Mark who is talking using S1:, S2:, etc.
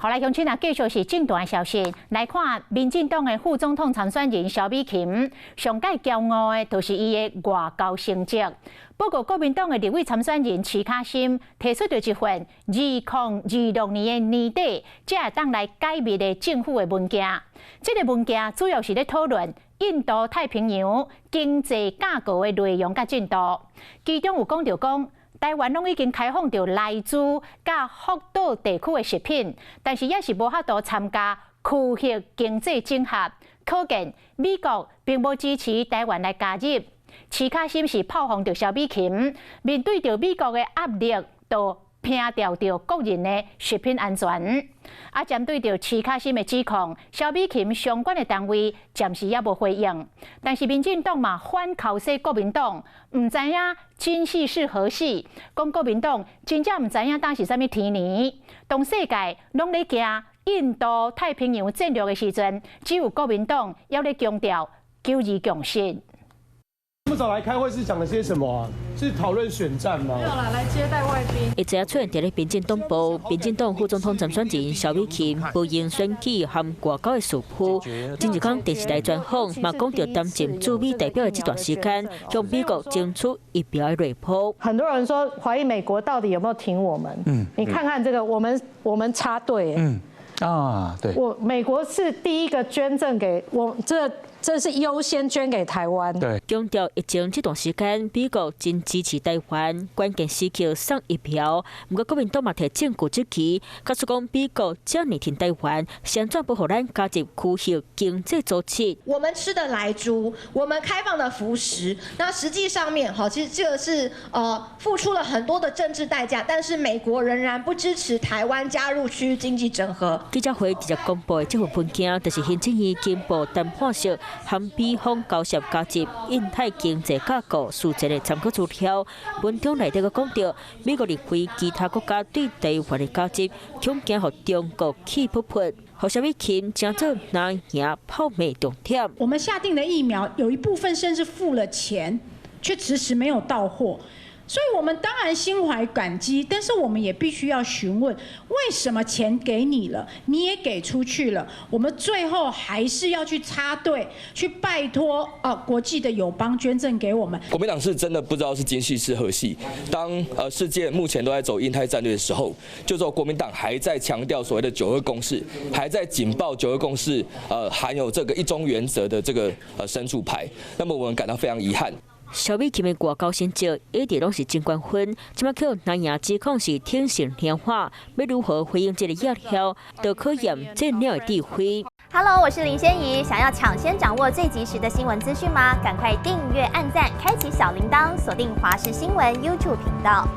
S1: 好來，鄉親啊，繼續是政壇的消息來看，民進黨的副總統參選人蕭美琴，上蓋驕傲的，就是伊的外交成績。不過，國民黨的立委參選人徐卡心提出著一份2026年的年底，才會當來解密的政府的文件。這个文件主要是咧討論印度太平洋經濟架構的內容佮進度，其中有講著講，台灣攏已經開放著萊豬佮福島地區的食品，但是猶是無法度參加區域經濟整合，可見美國並無支持台灣來加入。徐卡心是炮轟著蕭美琴，面對著美國的壓力，都拼掉著國人的食品安全。啊，針對著徐卡心的指控，蕭美琴相關的單位暫時猶無回應。但是民進黨嘛反剾洗國民黨，毋知影今夕是何夕，講國民黨真正毋知影當時啥物天年。當世界攏咧行印度太平洋戰略的時陣，只有國民黨猶咧強調九二共識。
S2: 這麼早來開會是講了些什麼啊？是討論選戰嗎？
S3: 沒有啦，來接待外賓。
S4: 一早出現佇咧民進黨部，民進黨副總統參選人蕭美琴無閒選舉和外交的事務。前一工電視台專訪嘛講著擔任駐美代表的這段時間，向美國爭取疫苗的內幕。
S3: 很多人說懷疑美國到底有沒有挺我們？你看看這個，我們插隊。
S5: 啊，對。
S3: 我美國是第一個捐贈給我，這是優先捐給台灣。
S5: 對，
S4: 強調疫情這段時間，美國真支持台灣，關鍵時刻送疫苗。毋過國民黨嘛提證據質疑，假使講美國遮爾挺台灣，是按怎無予咱加入區域經濟組織？
S6: 我們吃的萊豬，我們開放的福食，那實際上面，好，其實這個是付出了很多的政治代價，但是美國仍然不支持台灣加入區域經濟整合。
S4: 記者會直接公布的這份文件，就是行政院經部談判室和美方交涉加入印太經濟架構事前的參考資料。文中內底閣講著，美國認為其他國家對台灣的加入，恐驚予中國氣噗噗，予蕭美琴成做藍營炮罵重點。
S7: 我們下訂的疫苗有一部分甚至付了錢，卻遲遲沒有到貨。所以，我們當然心懷感激，但是我們也必須要詢問，為什麼錢給你了，你也給出去了，我們最後還是要去插隊，去拜託啊國際的友邦捐贈給我們。
S8: 國民黨是真的不知道是今夕是何夕。當世界目前都在走印太戰略的時候，就說國民黨還在強調所謂的九二共識，還在緊抱九二共識，含有這個一中原則的這個神主牌，那麼我們感到非常遺憾。
S4: 蕭美琴的外交成績一直攏是真懸分，這擺予藍營指控是挺成聽話，欲如何回應這个壓力，就考驗戰略的智慧。
S9: Hello，我是林仙怡，想要搶先掌握最及時的新聞資訊嗎？趕快訂閱、按讚、開啟小鈴鐺，鎖定華視新聞 YouTube 頻道。